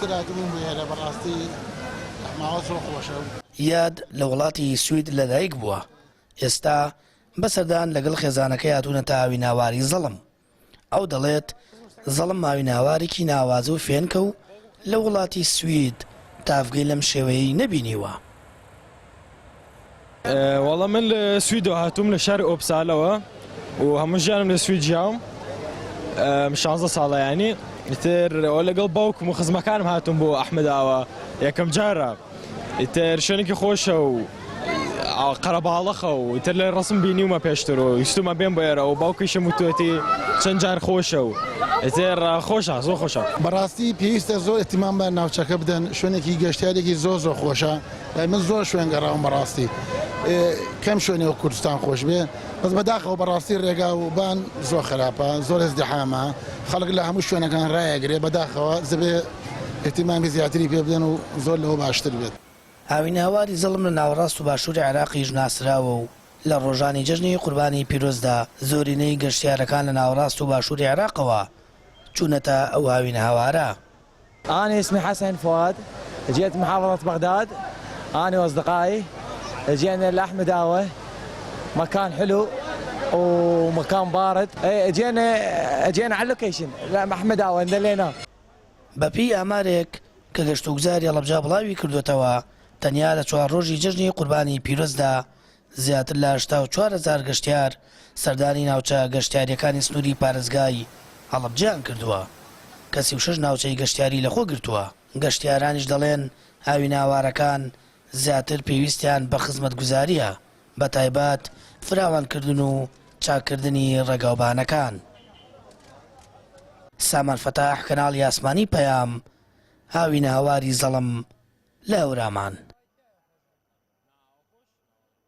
پێشتر هاتبووم بۆ ئێرە بەڕاستی ماوە زۆر خۆشە. یاد لە وڵاتی سوید لەدایک بووە، ئێستا بە سەردان لەگەڵ خێزانەکەی هاتوونەتە ئاویناواری زەڵم. ئەو دەڵێت، زەڵم ماویناوارێکی ناوازە و فێنکە و لە وڵاتی سوید تاڤگەی لەم شێوەیەی نەبینیوە. وەڵا من لە سویدەوە هاتووم لە شاری ئۆپسالەوە و هەموو ژیانم لە سوید ژیاوم شانزە ساڵە ینی ئیتر ئەوە لەگەڵ باوکم و خزمەکانم هاتووم بۆ ئەحمەداوە یەکەم جارە ئیتر شوێنێکی خۆشە و قەرەباڵەخە و ئیتر لە ڕسم بینیومە پێشتر و ویستومە بێم بۆ ئێرە و باوکیشم وتوێتی چەند جار خۆشە و ئیتر خۆشە زۆر خۆشە. بەڕاستی پێویستە زۆر ئیهتیمام بە ناوچەکە بدەن شوێنێکی گەشتیارێکی زۆر زۆر خۆشە یانی من زۆر شوێن گەڕاوم بەڕاستی کەم شوێنێ وەک کوردستان خۆش بێ بەس بەداخەوە بەڕاستی ڕێگا و بان زۆر خراپە زۆر ئزدحامە خەڵک لە هەموو شوێنەکان ڕایەگرێ بەداخەوە زبێ ئیهتیمامی زیاتری پێ بدەن و زۆر لەوە باشتر بێت. هاوینەهەواری زەڵم لە ناوەڕاست و باشووری عێراقیش ناسراوە و لە ڕۆژانی جەژنی قوربانی پیرۆزدا زۆرینەی گەشتیارەکان لە ناوەڕاست و باشووری عێراقەوە چوونەتە ئەو هاوینەهەوارە. انا اسمي حسن فؤاد جيت محافظة بغداد انا واصدقائي جينا لاحمد آوة مكان حلو ومكان بارد جينا جينا على اللوكيشن لا احمد آوة اندليناه. بەپێی ئامارێک کە گەشتوگوزاری هەڵەبجە بڵاوی کردووەتەوە، تەنیا لە چوار ڕۆژی جەژنی قوربانی پیرۆزدا زیاتر لە 84 هەزار گەشتیار سەردانی ناوچە گەشتیارییەکانی سنووری پارێزگای هەڵەبجەیان کردووە، کە 36 ناوچەی گەشتیاری لەخۆ گرتووە. گەشتیارانیش دەڵێن، هاویناوارەکان زیاتر پێویستیان بە خزمەتگوزارییە، بەتایبەت فراوانکردن و چاککردنی ڕێگاوبانەکان. سامان فەتاح، کەناڵی ئاسمانی پەیام، هاوینەهەواری زەڵم لە هەورامان.